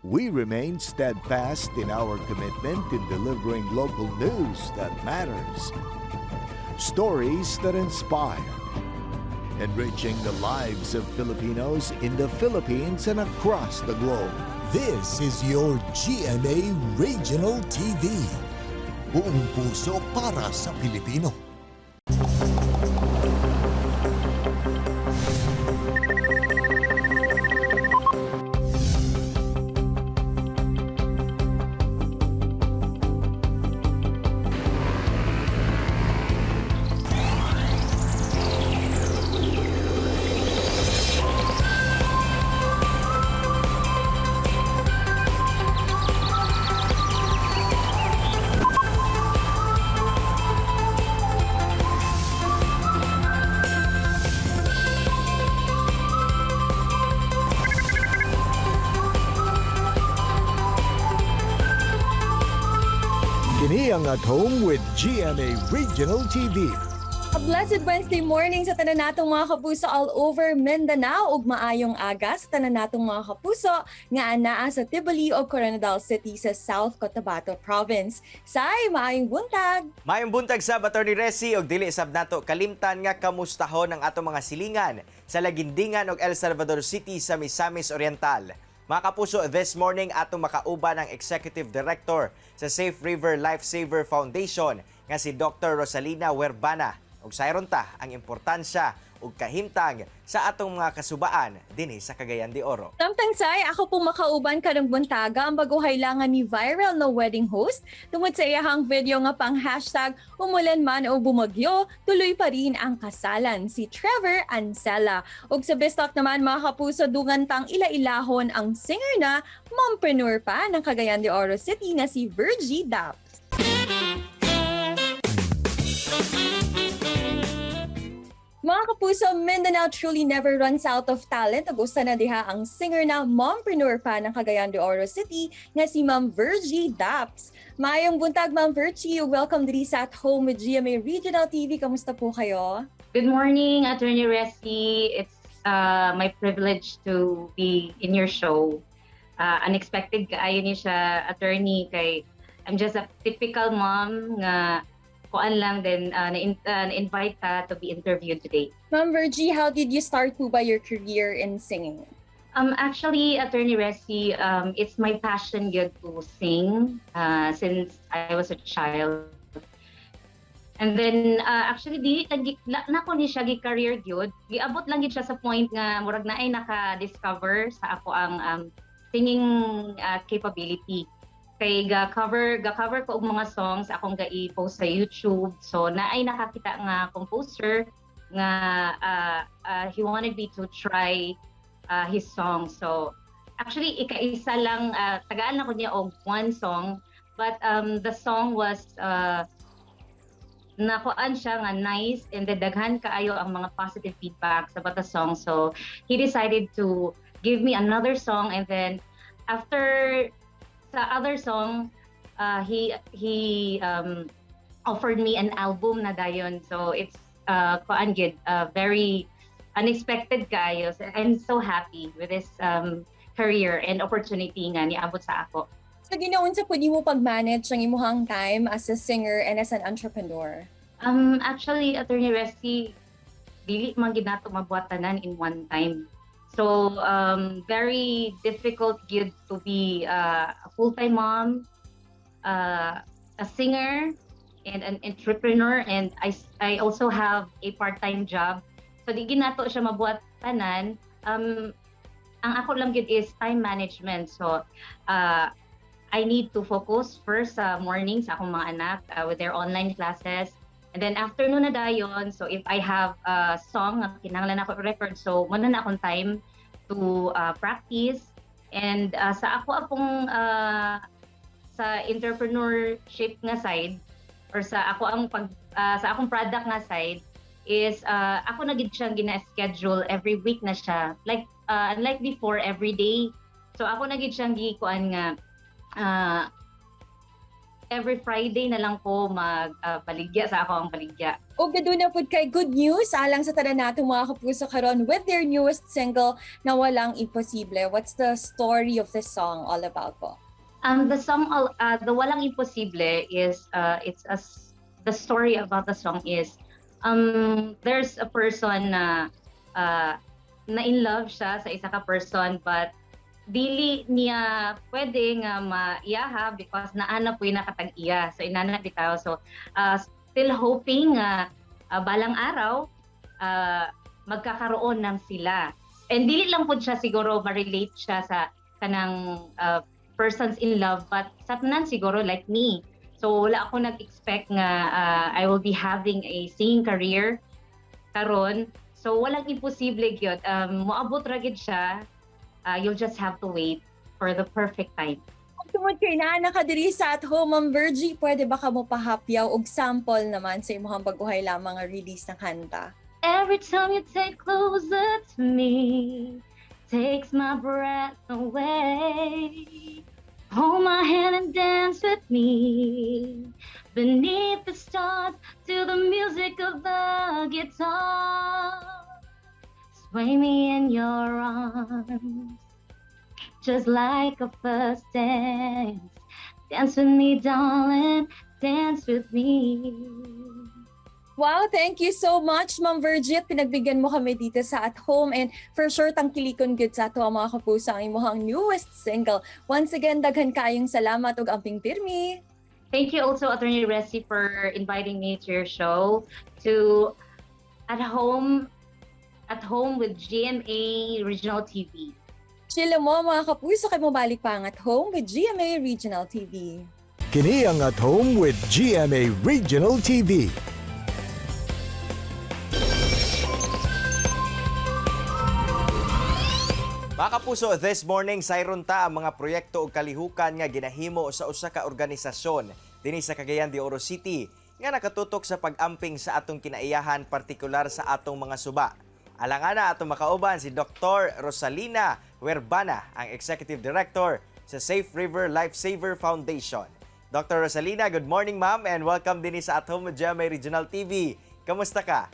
We remain steadfast in our commitment in delivering local news that matters, stories that inspire, enriching the lives of Filipinos in the Philippines and across the globe. This is your GMA Regional TV. Buong puso para sa Pilipino. Kini ang At Home with GMA Regional TV. A blessed Wednesday morning sa tanan natong mga kapuso all over Mindanao ug maayong aga sa tanan natong mga kapuso nga anaa sa Tivoli ug Koronadal City sa South Cotabato Province. Say, maayong buntag. Maayong buntag sab, Attorney Resi, ug dili sab nato kalimtan nga kamustahon ang atong mga silingan sa Lagindingan ug El Salvador City sa Misamis Oriental. Mga kapuso, this morning atong makauban ang Executive Director sa Safe River Lifesaver Foundation nga si Dr. Rosalina Huervana. Ug sayron ta ang importansya ug kahimtang sa atong mga kasubaan dinhi sa Cagayan de Oro. Samtang say, ako pong makauban karong buntaga ang baguhay lang nga ni viral na wedding host tungod sa iyahang video nga pang #umulan man o bumagyo, tuloy pa rin ang kasalan, si Trevor Ancela. Ug sa Best Talk naman, mga kapuso, dungan tang ila-ilahon ang singer na mompreneur pa ng Cagayan de Oro City na si Virgie Daps. Mga kapuso, Mindanao truly never runs out of talent. Ug usa na diha ang singer na mompreneur pa ng Cagayan de Oro City nga si Ma'am Virgie Daps. Maayong buntag, Ma'am Virgie. Welcome diri sa At Home with GMA Regional TV. Kamusta po kayo? Good morning, Attorney Resi. It's my privilege to be in your show. Unexpected kaayo ni siya, attorney, kay I'm just a typical mom nga kuan lang then na-invite ta to be interviewed today. Ma'am Virgie, how did you start po ba your career in singing? Actually, Attorney Resi, it's my passion gyud to sing since I was a child. And then actually di lagi na ko ni siya gi career gyud. Giabot lang gyud siya sa point nga murag naay naka-discover sa ako ang singing capability. Kay ga cover ko og mga songs akong ga-i-post sa YouTube. So naay nakakita nga composer nga he wanted me to try his song. So actually ikaisa lang, tagaan na ko niya og one song, but the song was nakuan siya nga nice and then daghan kaayo ang mga positive feedbacks about the song. So he decided to give me another song, and then after sa other song, he offered me an album na dayon. So it's kuan gyud, very unexpected kaayo. So I'm so happy with this career and opportunity nga niabot sa ako. So ginaunsa po nimo pag-manage ang imuhang time as a singer and as an entrepreneur? Actually, Attorney Resi, dili man gid nato mabuhat tanan in one time. So, very difficult gyud to be a full-time mom, a singer, and an entrepreneur. And I also have a part-time job. So, di gid nato siya mabuhat tanan. Ang ako lang gyud is time management. So, I need to focus first sa morning sa akong mga anak with their online classes. And then afternoon na dayon, so if I have a song nga kinahanglan ako record, so muna na akong time to practice. And sa ako akong sa entrepreneurship nga side or sa ako ang pag sa akong product nga side is ako na gid siyang gina-schedule every week na siya. Like unlike before, every day. So ako na gid siyang gikuan nga Every Friday na lang ko mag baligya sa ako ang baligya. Ug aduna pud kay good news alang sa tanan natong mga kapuso karon with their newest single na "Walang Imposible." What's the story of this song all about po? The song, the "Walang Imposible" is, it's as the story about the song is, there's a person na in love siya sa isa ka person, but dili niya pwede nga maiyaha because naa na po'y nakatag-iya. So inana bitaw. So still hoping nga balang araw magkakaroon ng sila. And dili lang pud siya siguro ma-relate siya sa kanang persons in love, but sa tanan siguro, like me. So wala ako nag-expect nga I will be having a singing career karon. So walang imposible gyud. Moabot ra gid siya. You'll just have to wait for the perfect time. Kung tungod kay naa ka diri sa At Home, Ma'am Virgie, pwede ba ka mo pahapyaw og sample naman sa imong baguhay lamang nga release ng kanta? Every time you take closer to me, takes my breath away. Hold my hand and dance with me beneath the stars to the music of the guitar. Sway me in your arms, just like a first dance. Dance with me, darling, dance with me. Wow, thank you so much, Ma'am Virgie. At pinagbigyan mo kami dito sa At Home. And for sure, tangkilikon gud sa ato ang mga kapuso ang imong newest single. Once again, daghan kaayong salamat ug amping pirmi. Thank you also, Attorney Resi, for inviting me to your show, to At Home with GMA Regional TV. Chill mo, mga kapuso, kay mobalik pa ang At Home with GMA Regional TV. Kini ang At Home with GMA Regional TV. Mga kapuso, this morning sayron ta ang mga proyekto ug kalihukan nga ginahimo sa usa ka organisasyon dinhi sa Cagayan de Oro City nga nakatutok sa pag-amping sa atong kinaiyahan, partikular sa atong mga suba. Alangana atong makauban si Dr. Rosalina Huerbana, ang Executive Director sa Safe River Lifesaver Foundation. Dr. Rosalina, good morning, ma'am, and welcome dinhi sa At Home with GMA Regional TV. Kamusta ka?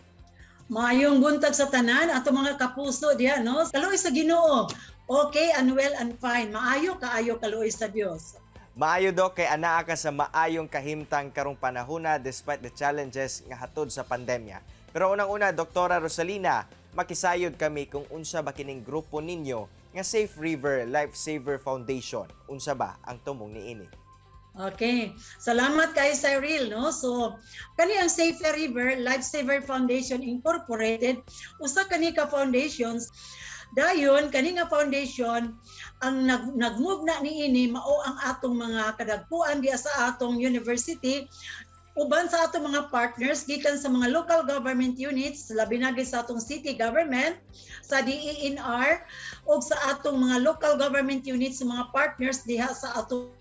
Maayong buntag sa tanan ato mga kapuso diha, no. Kaluoy sa Ginoo. Okay and well and fine. Maayo kaayo, kaluoy sa Dios. Maayo, Dok, kay anaa ka sa maayong kahimtang karong panahona despite the challenges nga hatod sa pandemya. Pero unang-una, Doktora Rosalina, makisayod kami kung unsa ba kining grupo ninyo nga Safe River Lifesaver Foundation. Unsa ba ang tumong niini? Okay. Salamat kay Cyril, no. So kani ang Safe River Lifesaver Foundation Incorporated, usa kani ka foundations. Dayon kani nga foundation, ang nag-move na niini mao ang atong mga kadagkuan diya sa atong university uban sa atong mga partners gikan sa mga local government units, labi na gyud sa atong city government, sa DENR ug sa atong mga local government units, mga partners diha sa ato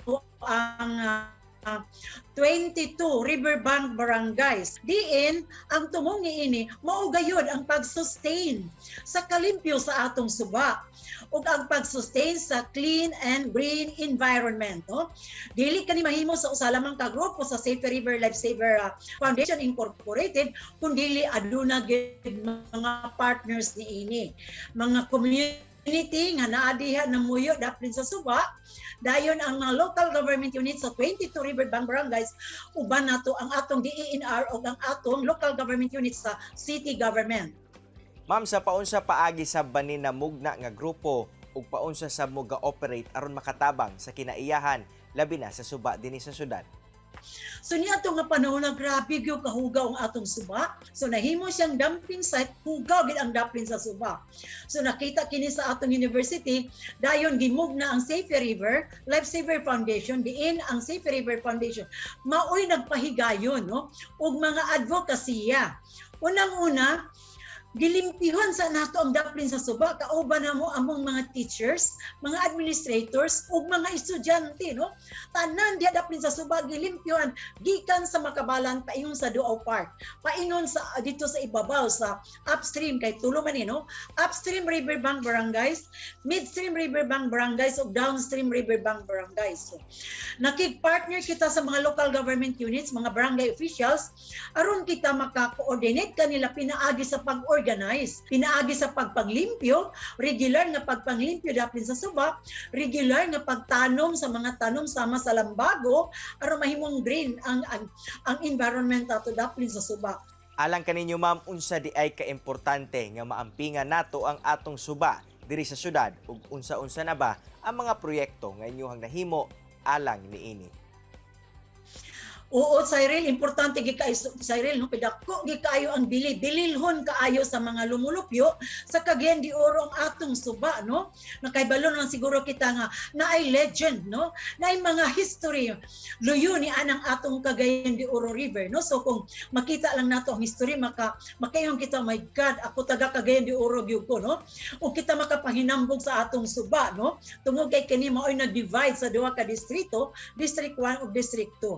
ang 22 riverbank barangays. Diin ang tumong niini mao gayud ang pag-sustain sa kalimpyo sa atong suba ug ang pag-sustain sa clean and green environment, no? Dili kani mahimo sa usa lamang ka grupo sa Safe River Lifesaver Foundation Incorporated, kundi aduna gyud mga partners niini. Mga community nga naa diha namuyo daplin sa suba, dayon ang mga local government units sa 22 riverbank barangays, uban nato ang atong DENR ug ang atong local government units sa city government. Ma'am, sa paunsa paagi sa ba ni namugna nga grupo ug paunsa sa mo ga-operate aron makatabang sa kinaiyahan, labi na sa suba dinhi sa syudad? So niadto nga panahon na grabe gyud kahugaw ang atong suba. So nahimo siyang dumping site, hugaw gid ang daplin sa suba. So nakita kini sa atong university, dayon gimove na ang Safe River Lifesaver Foundation, diin ang Safe River Foundation maoy nagpahigayon, no, ug mga advokasya. Unang-una, Gilimpihon sa nato ang daplin sa suba kauban namo among mga teachers, mga administrators ug mga estudyante, no? Tanan diha daplin sa suba gilimpyuhan gikan sa Makabalan paingon sa Duaw Park, paingon sa dito sa ibabaw sa upstream kay tulo man ni, no? Upstream riverbank barangays, midstream riverbank barangays ug downstream riverbank barangays. So, nakig-partner kita sa mga local government units, mga barangay officials aron kita maka-coordinate kanila pinaagi sa pag-organize, pinaagi sa pagpaglimpyo, regular nga pagpanglimpyo daplin sa suba, regular nga pagtanom sa mga tanom sama sa lambago aron mahimong green ang environment ato daplin sa suba. Alang kaninyo, ma'am, unsa di ay kaimportante nga maampingan nato ang atong suba diri sa syudad ug unsa-unsa na ba ang mga proyekto nga inyohang nahimo alang niini? Oo, Cyril, importante gyud kaayo, Cyril, no? Pidako gyud kaayo ang bili, bililhon kaayo sa mga lumulupyo sa Cagayan de Oro ang atong suba, no? Nakaibalo lang siguro kita nga naay legend, no? Naay mga history luyo ni anang atong Cagayan de Oro River, no? So kung makita lang nato ang history, makaingon kita, "Oh my God, ako taga Cagayan de Oro gyud ko," no? O kita makapahinambog sa atong suba, no? Tungod kay kini mao'y nag-divide sa duha ka distrito, District 1 ug District 2.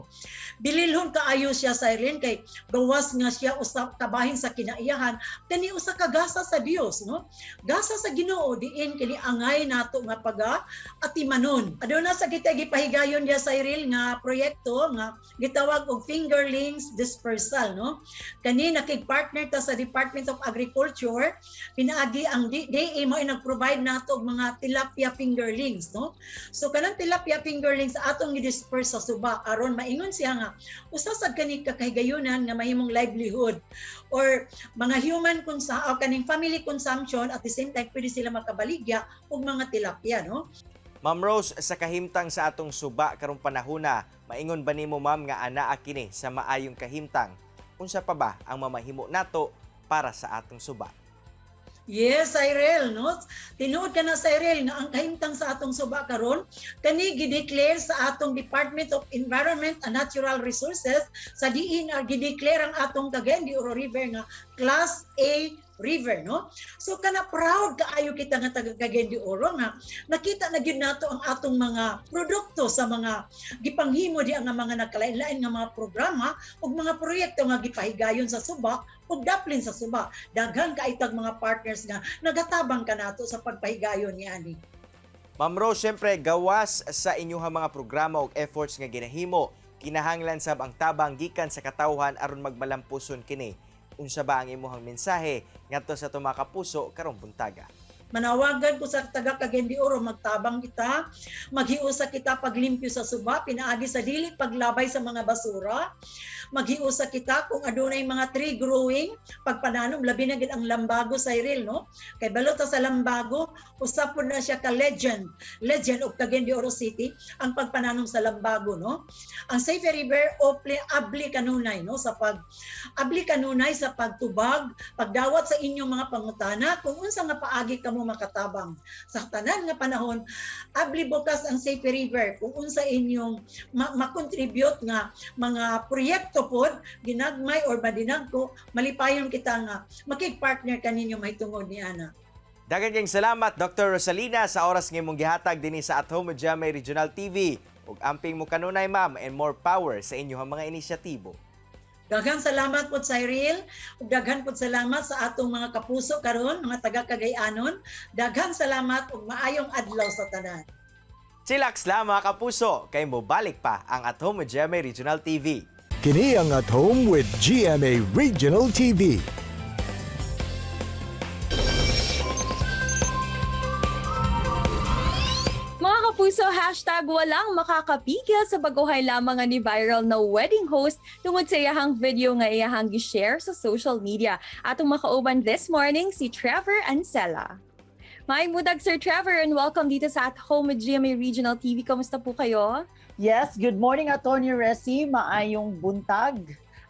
Bililhon kaayo siya, Cyril, kay gawas nga siya usa kabahin sa kinaiyahan, kani usa ka gasa sa Dios, no? Gasa sa Ginoo diin kini angay nato nga paga atimanon. Aduna sa kita gipahigayon diya, Cyril, nga proyekto nga gitawag og fingerlings dispersal, no? Kani nakig-partner ta sa Department of Agriculture, pinaagi ang DA mo ay nag-provide nato og mga tilapia fingerlings, no? So kanang tilapia fingerlings atong gi-disperse sa suba aron maingon siya nga usa sad kani kakahigayunan nga mahimong livelihood or mga human o kaning family consumption, at the same time pwede sila makabaligya og mga tilapia, no? Ma'am Rose, sa kahimtang sa atong suba karong panahona, maingon ba nimo, ma'am, nga anaa kini sa maayong kahimtang? Unsa pa ba ang mamahimo nato para sa atong suba? Yes, Cyril, no? Tinuod ka na, Cyril, nga ang kahimtang sa atong suba karon kani gideclare sa atong Department of Environment and Natural Resources, sa DENR, gideclare ang atong Cagayan de Oro River nga Class A river, no? So kana proud kaayo kita nga taga Cagayan de Oro nga nakita na gyud nato ang atong mga produkto sa mga gipanghimo di ang mga nagkalain-lain nga mga programa ug mga proyekto nga gipahigayon sa suba ug daplin sa suba. Daghan kaitag mga partners nga nagatabang kanato sa pagpahigayon ni ani. Ma'am Rose, syempre gawas sa inyong mga programa ug efforts nga ginahimo, kinahanglan sab ang tabang gikan sa katawhan aron magmalampuson kini. Unsa ba ang imuhang mensahe ngadto sa atong mga kapuso karong buntaga? Manawagan ko sa taga Cagayan de Oro, magtabang kita, maghiusa kita paglimpyo sa suba, pinaagi sa dili paglabay sa mga basura. Maghiusa kita kung adunay mga tree growing, pagpananom, labi na gid ang lambago, Cyril, no? Kay balot ta sa lambago, usa pud na siya ka legend, legend of Cagayan de Oro City, ang pagpananom sa lambago, no? Ang Safe River ople abli kanunay, no? Sa pag abli kanunay sa pagtubag, pagdawat sa inyong mga pangutana kung unsa nga paagi kamo makatabang. Sa tanan nga panahon, abli bukas ang Safe River kung unsa inyong makontribute nga mga proyekto pod, ginagmay or madinagko, malipayon kita nga makig-partner kaninyo mahitungod ni ana. Daghang kayong salamat, Dr. Rosalina, sa oras nga imong gihatag dinhi sa At Home with GMA Regional TV. Ug amping mo kanunay, ma'am, and more power sa inyong mga inisyatibo. Daghan salamat po, Cyril, ug daghan po salamat sa atong mga kapuso karon, mga taga Cagayanon. Daghan salamat ug maayong adlaw sa tanan. Chillax lang, mga kapuso, kay mobalik pa ang At Home with GMA Regional TV. Kini ang At Home with GMA Regional TV. Mga kapuso, #walang makakapigil sa baguhay lamang nga ni viral na wedding host tungod sa iyahang video nga iyahang gi-share sa social media. Atong makauban this morning si Trevor Ancela. Maayong buntag, Sir Trevor, and welcome dito sa At Home with GMA Regional TV. Kamusta po kayo? Yes, good morning, Attorney Resi, maayong buntag.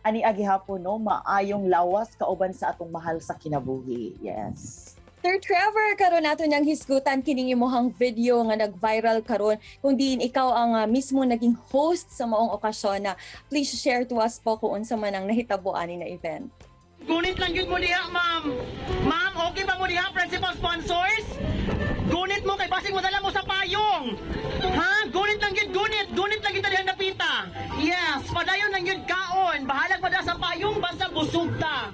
Ani agi hapon, no, maayong lawas kauban sa atong mahal sa kinabuhi. Yes. Sir Trevor, karon nato nang hisgutan kining imuhang video nga nag-viral karon kung diin ikaw ang mismo naging host sa maong okasyon na please share to us po kung unsa man ang nahitabo ani na event. Gunit lang gyud mo diha, ma'am. Ma'am, okay ba mo diha, principal sponsors? Gunit mo kay basig mo dala mo sa payong. Ha? Gunit lang gyud, gunit. Gunit lang gyud dihang dapita. Yes, padayon lang gyud kaon. Bahalag pa sa payong basta busog ta.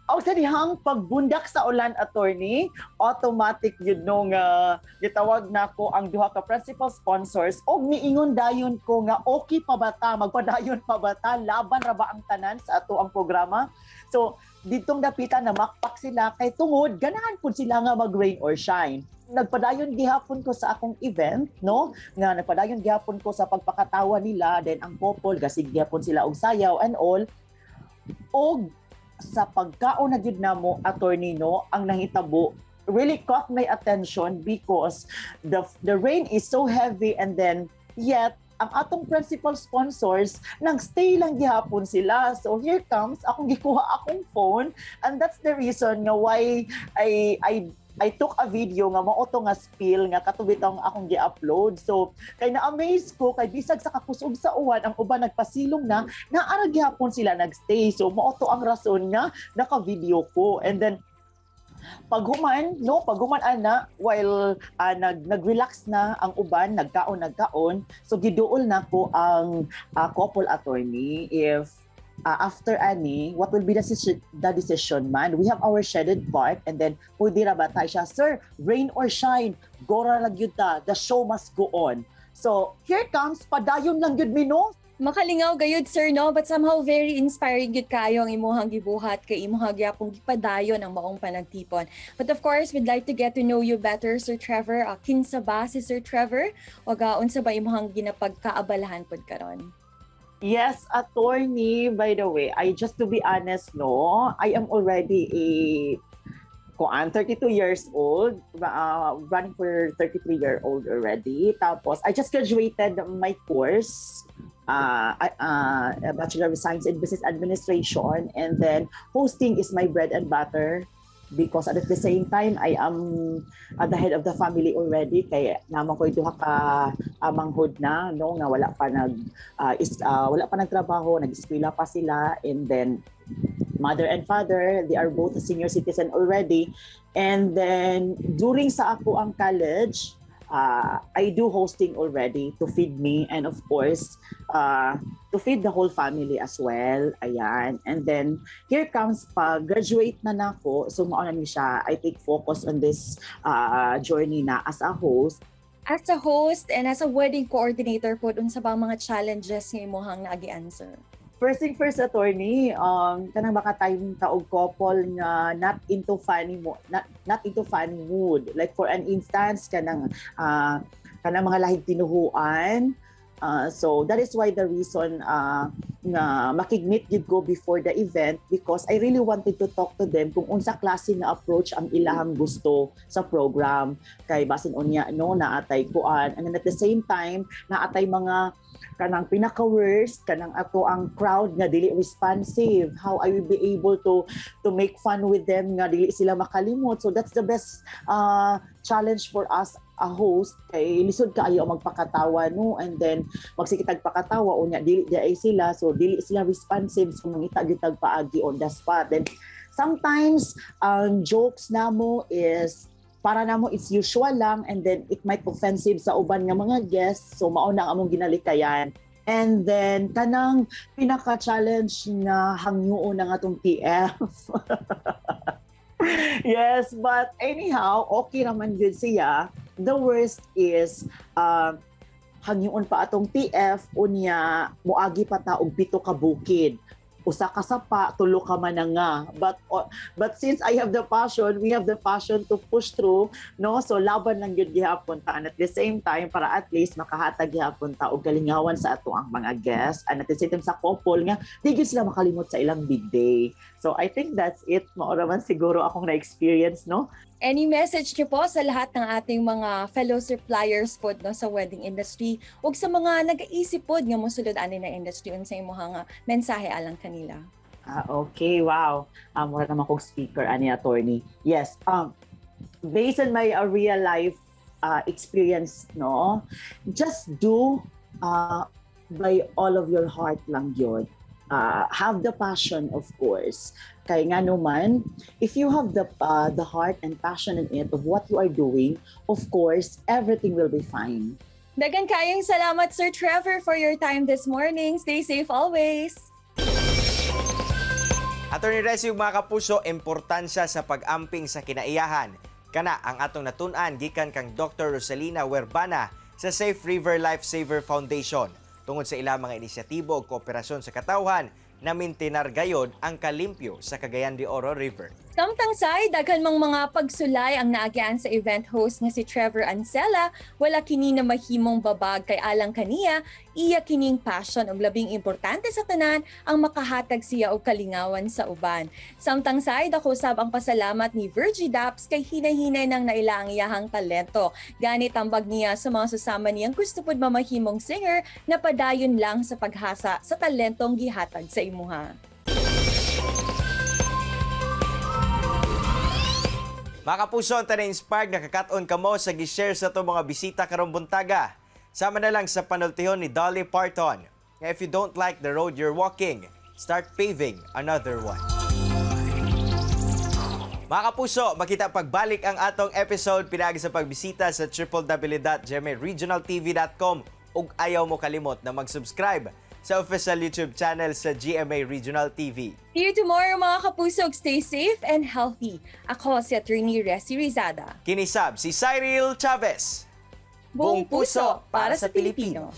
Og sa dihang pagbundak sa ulan, attorney, automatic yun no nga gitawag nako ang duha ka principal sponsors og miingon dayon ko nga okay pa ba ta, magpadayon pa ba ta, laban ra ba ang tanan sa ato ang programa. So ditong dapita na makpak sila kay tungod ganahan pud sila nga mag rain or shine. Nagpadayon gihapon ko sa akong event, no, nga nagpadayon gihapon ko sa pagpakatawa nila. Then ang couple gasig gihapon sila og sayaw and all. Og sa pagkaon na gyud namo, attorney, no, ang nahitabo really caught my attention because the rain is so heavy and then yet ang atong principal sponsors nang stay lang gihapon sila. So here comes akong gikuha akong phone and that's the reason nga why I took a video nga mao to nga spill nga kato bitong akong gi-upload. So kay na-amaze ko kay bisag sa kakusog sa uwan, ang uban nagpasilong na, naa ra gihapon sila nagstay. So mao to ang rason nga naka-video ko. And then paghuman, no, paghuman ana, while nag nag-relax na ang uban, nagkaon nagkaon, so giduol nako ang couple, attorney, if after ani, what will be the decision man? We have our shaded part and then pwede ra ba tayo siya, "Sir, rain or shine, go ra lang gyud ta, the show must go on." So here comes, padayon lang gyud mi, no. Makalingaw gayud, sir, no, but somehow very inspiring gyud kayo ang imuhang gibuhat kay imuhang gyapong gipadayon ang maong panagtipon. But of course, we'd like to get to know you better, Sir Trevor. Kinsa ba si Sir Trevor? O unsa ba imuhang ginapagkaabalahan pud karon? Yes, attorney, by the way, I just to be honest, no, I am already a kuan 32 years old, running for 33-year-old already. Tapos, I just graduated my course, Bachelor of Science in Business Administration, and then hosting is my bread and butter because at the same time I am the head of the family already kay naa man ko'y duha ka manghod na, no, nga wala pa nagtrabaho, nag-eskwela pa sila. And then mother and father, they are both senior citizen already. And then during sa ako ang college, I do hosting already to feed me and of course to feed the whole family as well. Ayan. And then here comes pag graduate na nako, so mao na ni siya, I take focus on this journey na as a host. As a host and as a wedding coordinator po, unsa ba ang mga challenges nga imuhang naagian, sir? First thing first, attorney, kanang baka time ka og couple nga not into funny mood. Like for an instance, kanang mga lahing tinuhuan. So that is why the reason nga makig-meet gyud ko before the event because I really wanted to talk to them kung unsa klase nga approach ang ilahang gusto sa program kay basin unya, no, naatay kuan. And then at the same time, naatay mga kanang pinaka worst, kanang ato ang crowd nga dili responsive. How I will be able to make fun with them nga dili sila makalimot? So that's the best challenge for us a host kay lisod kaayo ang magpakatawa, no, and then magsige tag pakatawa, unya dili di ay sila, so dili sila responsive, so mangita gyud tag paagi on the spot. Then sometimes ang jokes namo is para namo it's usual lang and then it might offensive sa uban nga mga guests, so mao na ang among ginalikayan. And then kanang pinaka-challenge nga hangyoon ng atong TF. Yes, but anyhow, okay naman gyud siya. The worst is hangyoon pa atong TF, unya moagi pa ta og pito ka bukid, usa ka sapa, tulo ka mananga. But since I have the passion, we have the passion to push through, no? So laban lang gyud gihapon ta and at the same time para at least makahatag gihapon ta og kalingawan sa ato ang mga guests and at the same time sa couple nga di gyud sila makalimot sa ilang big day. So I think that's it. Mao ra man siguro akong na-experience, no? Any message niyo po sa lahat ng ating mga fellow suppliers po, no, sa wedding industry ug sa mga nag-iisip pod nga mosulod ani na industry, unsa imong nga mensahe alang kanila? Ah, okay, wow. Mura naman kong speaker ani, attorney. Yes, based on my real life experience, no, just do by all of your heart lang yun. Have the passion, of course. Kay nga naman, if you have the heart and passion in it of what you are doing, of course, everything will be fine. Daghan kayong salamat, Sir Trevor, for your time this morning. Stay safe always. Attorney Resi ug mga kapuso, importansya sa pag-amping sa kinaiyahan. Kana ang atong natun-an gikan kang Dr. Rosalina Huerbana sa Safe River Lifesaver Foundation. Tungod sa ilang mga inisyatibo ug kooperasyon sa katawhan, namintinar gayod ang kalimpyo sa Cagayan de Oro River. Samtang say, daghan mang mga pagsulay ang naagian sa event host nga si Trevor Ancela, wala kini na mahimong babag kay alang kaniya, iya kining passion ug labing importante sa tanan ang makahatag siya og kalingawan sa uban. Samtang say, dako sab ang pasalamat ni Virgie Daps kay hinahinay nang naila ang iyahang talento. Gani tambag niya sa mga susama niyang gusto pud mamahimong singer na padayon lang sa paghasa sa talentong gihatag sa imuha. Mga kapuso, ang na-inspired nakakat-on kamo sa gi-share sa atong mga bisita karong buntaga. Sama na lang sa panultihon ni Dolly Parton. Nga if you don't like the road you're walking, start paving another one. Mga kapuso, makita pagbalik ang atong episode pinaagi sa pagbisita sa www.gmaregionaltv.com ug ayaw mo kalimot na mag-subscribe sa official YouTube channel sa GMA Regional TV. See you tomorrow, mga kapuso. Stay safe and healthy. Ako si Attorney Resi Rizada. Kinisab si Cyril Chavez. Buong puso para sa Pilipino.